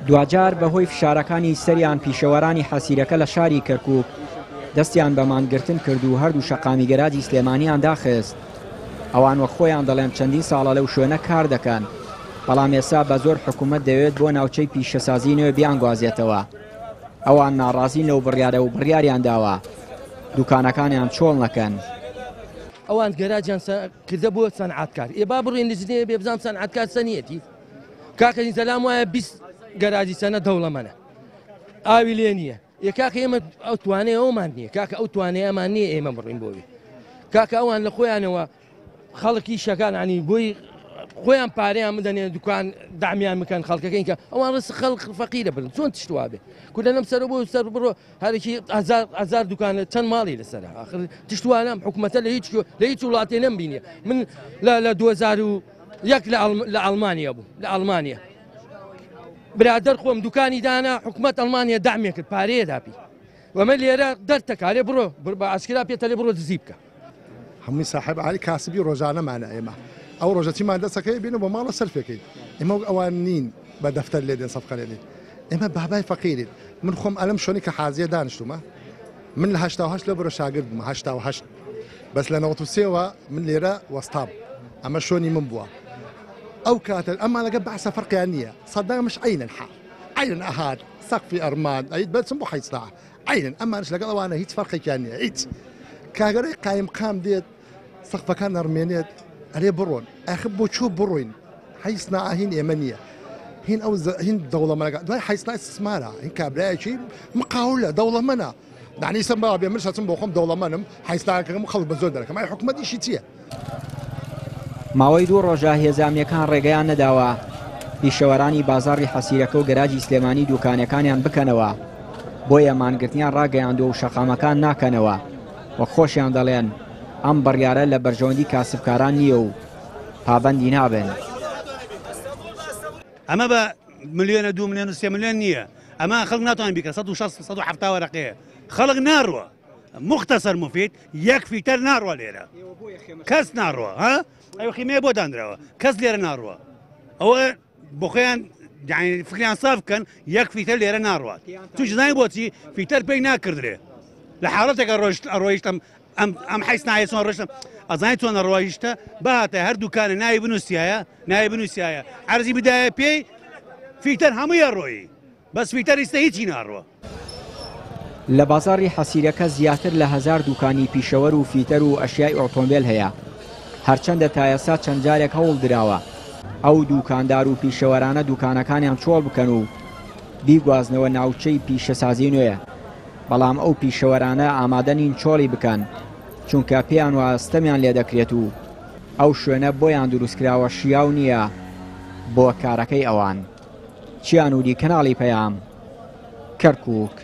دواجار بەهۆی فشارەکانی سەریان پیشەوەرانی حەسیرەکە لە شاری کەرکوک دەستیان بە مانگرتن کرد و هەردوو شەقامی گەراجی سلێمانیان داخست. ئەوان وەک خۆیان دەڵێن چەندین ساڵە لەو شوێنە کار دەکەن، بەڵام ئێستا بە زۆر حکومەت دەیەوێت بۆ ناوچەی پیشەسازی نوێ بیانگوازێتەوە. ئەوان ناڕازین لەو بڕیارە و بڕیاریان داوە دوکانەکانیان چۆڵ نەکەن. ئەوان گەراجیان کردە بۆ سەنعەتکار، ئێ با بڕۆین لجنەیە بێ بزانم سەنعەتکار چەنیەتی. کاکە زەلام وایە 20 گەراجی سەنە دەوڵەمەنە ئاوی لێ نییە. ئێ کاکە ئێمە ئەو توانەیە ئەومان نییە کاکە ئەو توانەیەمان نییە ئێمە بڕین بۆ وێ کاکە ئەوان لە خۆیانەوە خەڵکی شەکان عنی بۆی خۆیان پارەیان بدەنێ دوکان دامیان بکەن خەڵکەکەین کە ئەوان ڕست خەڵک فەقیرە بن چۆن تشتوا بێ کورە لەم سەر بۆ سەر بڕۆ هەرێکی هزار دوکانە چەند ماڵی لەسەر آخر تشتوانم حکوومەتە لە هیچ لە هیچ وڵاتێ نەمبینیە من لە 2001 لە ئەڵمانیا بوو لە ئەڵمانیا برادەر خۆم دوکانی دانا حکومەت ئەڵمانیا دەعمێ کرد پارەیە داپی وەمە لێرە دەرتەکارێ بڕۆ بە ئاسکرا پێتەلێ بڕۆ دزی بکە. هەمووی ساحێب عالی کاسبی ڕۆژانەمانە ئێمە ئەو ڕۆژە چیمان دەستەکەوێ بینە بۆ ماڵە سەرفێکەین ئێمە وەک ئەوان نین بە دەفتەر لێ دێن سەفقە لێ دێن ئێمە بابای فەقیرین من خۆم ئەلم شۆنی کە حازیە دانیشتومە من لە 88 لە بڕە شاگرد بووم 88 بەس لە 93ەوە من لێرە وەستام ئەمە شۆنی من بووە ئەو کاتە ئەمان لەگە بەعسە فەرقیان نییە سەدامش عەینەن حاڵ عەینەن ئەهات سەقفی ئەرمان ئەیت بەچم بۆ حەی ساعە عەینەن ئەمانش لەگەڵ ئەوانە هیچ فەرقێکیان نییە هیچ کاگەرەی قایمقام دێت سەقفەکان ئەڕمێنێت ئەرێ بڕۆن ئاخر بۆ چۆ بڕۆین حەی سناعە هین ئێمە نییە هین ئەو هین دەوڵەمەنەکە دوای حەی سناعە سمارە هین کابرایەکی مقاولە دەوڵەمەنە دانی سم با بێ من شەچم بۆ خۆم دەوڵەمەنم حیسلاکەم خەڵک بە زۆر دەرەکەم ئای حکومەت ئیشی چییە؟ ماوەی دوو ڕۆژە هێزە ئەمنیەکان ڕێگەیان نەداوە پیشەوەرانی بازاڕی حەسیرەکە و گەراجی سلێمانی دوکانەکانیان بکەنەوە، بۆیە مانگرتنیان ڕاگەیاندووە و شەقامەکان ناکەنەوە، وەک خۆشیان دەڵێن ئەم بڕیارە لە بەرژەوەندی کاسبکاران نییە و پابەندی نابن. ئەمە بە ملیۆنە دوو ملیۆن و سێ ملیۆن نییە ئەمە خەڵک ناتوانێت بیکە 160 170 وەرەقەیە خەڵک ناڕوە مختصر مفید یەک فیتەر ناڕوە لێرە کەس ناڕوە ها ئەو خیمەیە بۆ دانراوە کەس لێرە ناڕوە ئەوە بۆ خۆیان فکریان ساف بکەن یەک فیتەر لێرە ناڕوات توش زانانی بۆچی فیتەر پێی ناکردرێ لە حاڵەتێکە ڕۆشت ئەڕۆیشتم ئەم ئەم حیس نایە چۆن ڕۆشتم ئەزانی چۆن ڕۆیشتە بهاتە هەر دوکانە ناوی بنووسایە ناوی بنووسایە عەرزی بدایە پێی فیتەر هەمووی ڕۆیی بەس فیتەر ئیستا هیچی ناڕوە. لە بازاڕی حەسیرەکە زیاتر لە هەزار دوکانی پیشەوەر و فیتەر و ئەشیای ئۆتۆمبێل هەیە، هەرچەندە تائێستا چەند جارێک هەوڵ دراوە ئەو دوکاندار و پیشەوەرانە دوکانەکانیان چۆڵ بکەن و بیگوازنەوە ناوچەی پیشەسازی نوێ، بەڵام ئەو پیشەوەرانە ئامادە نین چۆڵی بکەن، چونکە پێیان وایە ستەمیان لێدەکرێت و ئەو شوێنە بۆیان دروستکراوە شیاو نییە بۆ کارەکەی ئەوان. چیانوری کەناڵی پەیام، کەرکوک.